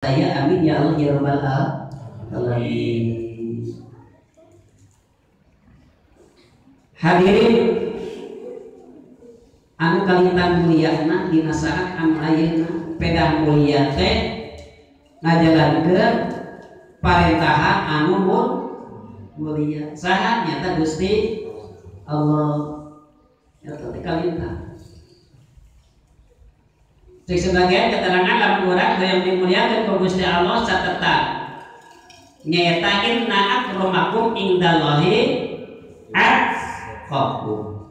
Saya amin ya Allah ya Rabbal alamin. Hadirin anu kalitan mulyana dina saat anu ayeuna pedah mulia teh ngajalankeun parentahan anu mulia. Saha nyata Gusti Allah eta teh kalitan. Cek sebagian keterangan lamun urang hoyong dimuliakeun ku Gusti Allah catetan nyaeta inna akramakum indallahi atqakum.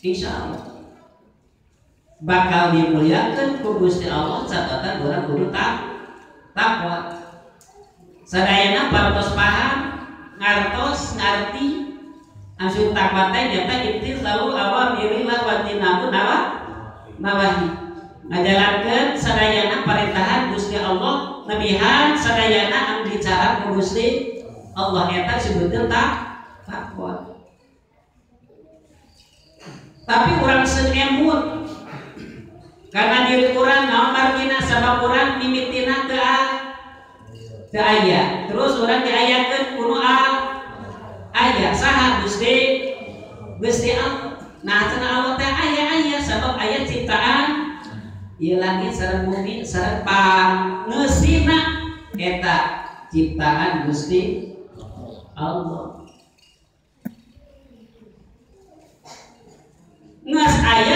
Insyaallah bakal dimuliakeun ku Gusti Allah catatan urang kudu takwa. Sadayana parantos paham, ngartos, ngarti asup takwa teh nyaeta imtithalu awamirillah wa tinabun nawahi. Ngajalankeun sadayana parentahan Gusti Allah, nebihan sadayana anu dicarang ku Gusti Allah eta disebutkeun takwa. Tapi urang seun emut karena diri urang naon margina sabab urang mimitina teu aya. Terus urang diayakeun kuno aya saha Gusti Gusti Allah. Nah cenah Allah teh aya-aya sabab aya ciptaan ieu langit sareng bumi sareng pangeusina eta ciptaan Gusti Allah. Nges aya